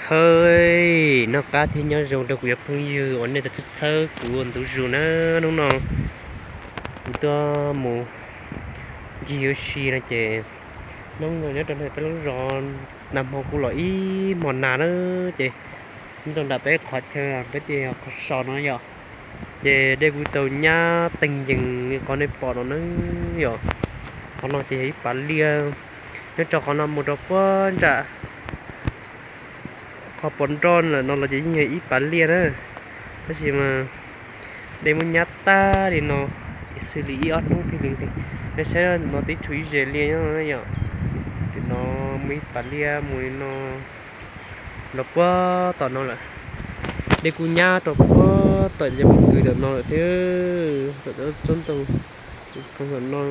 Hawj, noj qab thiab nyob zoo rau kuv cov phooj ywg uas nej tau txhawb kuv ua ntu zus na. Hnub no kuv tuaj mus ncig ua si no ces hnub no nyob rau peb lub zos, nag hmo kuj los ib hmo nag na, ces nyob rau nram peb qhov chaw peb tias yog qhov so no yom, ces dej kuj tau nyab teeg yees li qhov nej pom no na yom. Qhov no ces yog ib pas liaj, nyob rau qhov no mus rau puag nram qhov pov nroj lawm no los ces yeej yog ib pas liaj na, tab sis mas dej muab nyab tag li no xws li ib ob hnub thiaj li nqig. Nej saib no twb tshuav ib zes liaj nyob no yom. Ces no muaj ib pas liaj mus li no los puag tom no lawm. Dej kuj nyab rau puag tom cov pob kws tom no lawm thiab, tom tsob ntoo tom no.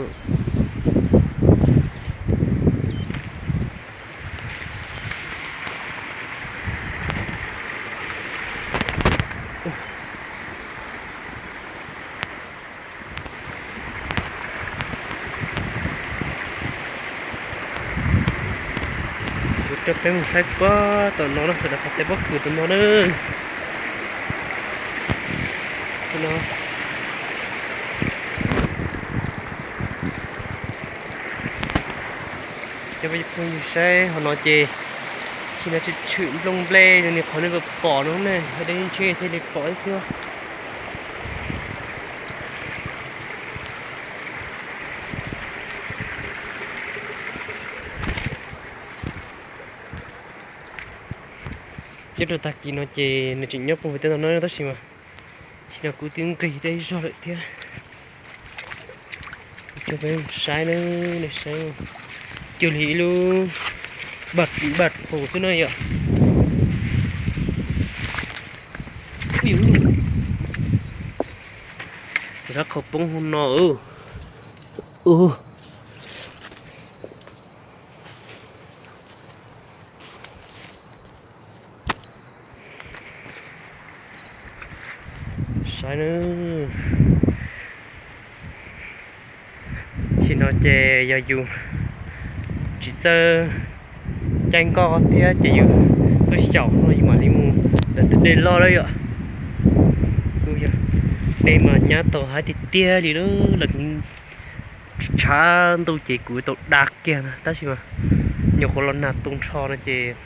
Kuv coj peb mus saib puag tom no na, sawv daws, qhov tej pob kws tom no na. Cov phooj ywg saib hauv no ces tsis, no tshwm tshwm nplooj nplej zoo li qhov nej pom no ne, dej ntshe thiaj li pom xwb. Nyob rau tag kis no ces nws tseem nyob puag pem tej no na, tab sis mas tsis, no kuv twb nqig deb zog lawm thiab. Coj peb saib na, saib cuag li ib lub npaj pus xwb na yom. Rab qhau poob hauv no. Saib na, tsis, no ces yog yus tsis txawj caij nkoj thiab ces yus tuaj xyaum no yus mam li mus ntawm tus dej loj lawm yom. Kuj yog dej mas nyab tau hab tiag tiag li lawm, tshav ntuj ces kuv tau da kiag ntag, tab sis mas nyuam qhuav los nag tu nrho no ces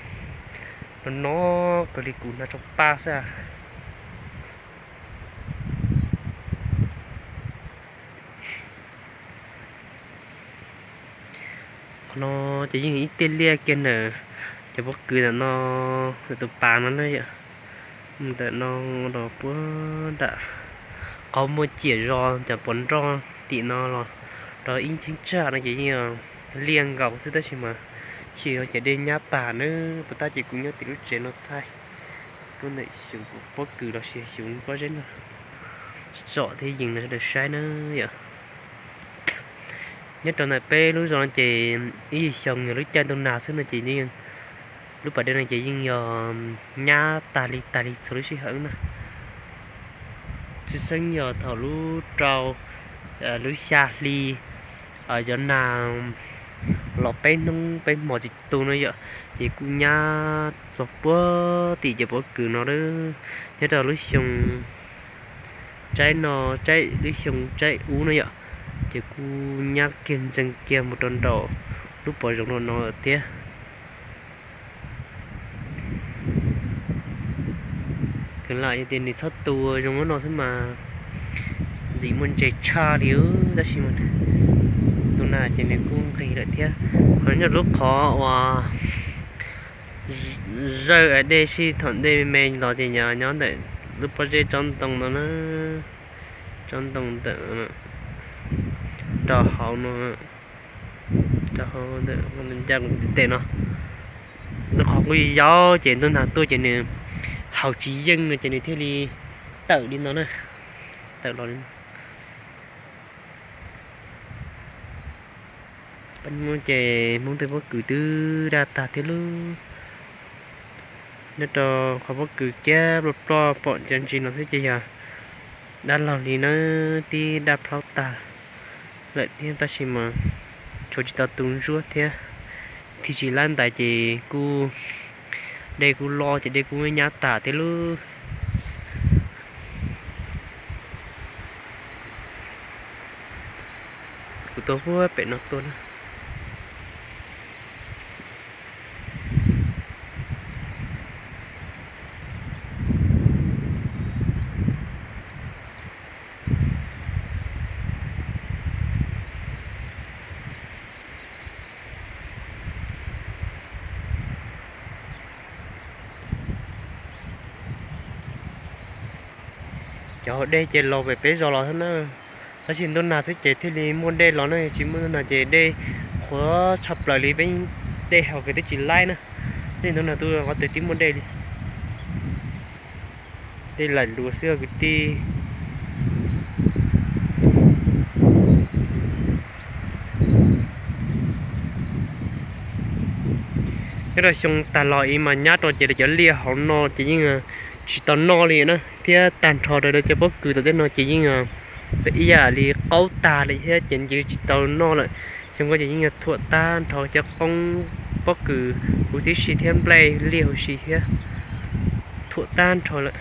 no no kawg li kuv hnav tsau paj xwb. Qhov no ces yeej ib tiaj liaj kiag ntawm cov pob kws ntawm no, ntawm tus pas no na yom. Ntawm no los puag nram qhov muaj ciam zos cov pov nroj tim no los rau ib cheeb tsam no ces yeej yog liaj nkaus xwb, tab sis mas tsis, no ces dej nyab tag na. Puas tab ces kuv nyob tim lub tsev no thaij, kuv ntawm xyuv pob kws los sis xyuv pob zeb no tsom thiab yees rau sawv daws saib na yom. Nyob rau ntawm peb lub zos no ces ib xyoos yog lub caij ntuj nag xwb no ces lub pas dej no ces yeej yog nyab tag li tag li txhua lub sij hawm na. Tshwj xeeb yog thaum lub rau, lub xya hli, cov nag los peb hnub peb hmo tsis tu no yom, ces kuj nyab txog puag tim cov pob kws no lawm. Nyob rau lub xyoo tsaib no, tsaib, lub xyoo tsaib ub no yom, ces kuj nyab kiag ntxees kiag mus rau nraum lub pov zoov no no lawm thiab. Kheev lam yog tias nws txhob tu zoo ua no xwb mas ntxim muaj ntses tshaj li, tab sis mas tus nag ces nws kuj nqig lawm thiab. Ho nyob lub qhov uas zawj dej sij thaum ntej me me los ces nyob ntawm lub pob zeb tsob ntoo no na, tsob ntoo ntawm rau hauv no, rau hauv ntawm ncaj tes no. Lub qhov kuj yau ces ntuj nag tuaj ces nws haus tsis yeej no ces nws thiaj li tawm li no na, tawm los li no. Pab no ces Hmoob tej pob kws twb daj tag thiab lub. Nyob rau qhov pob kws kiag ploj ploj pom cov ntsis no xwb ces yog dab laug li na, twb daj plaub tag lawm thiab tab sis mas tshuav tsis tau tu ntsuab thiab. Thim tsis lab ntais ces kuj Dej kuj los ces dej kuj nyab tas thiab lub. Kuv tuaj puag pem no tuaj na. Cov haus dej ces los pem peb zos los xwb na. Tab sis ntuj nag xwb ces thiaj li muaj dej los na, tsis muaj ntuj nag ces dej qhuav tshaj plaws li, peb dej haus kiag twb tsis laib na. Tab sis ntuj nag tuaj qhov twg twb muaj dej li. Dej laim luas xwb kwv tij. Nyob rau xyoo tag los ib mas nyab rau ces cov liaj hauv no ces yeej tsis tau noj li na, thiab tag nrho rau cov pob kws tom tej no ces yeej ib yam li qaub tag li thiab ces yeej tsis tau noj lawm. Xyoo ko ces yeej thuam tag nrho cov qoob pob kws huv tib si thiab nplej liaj huv si thiab, thuam tag nrho lawm.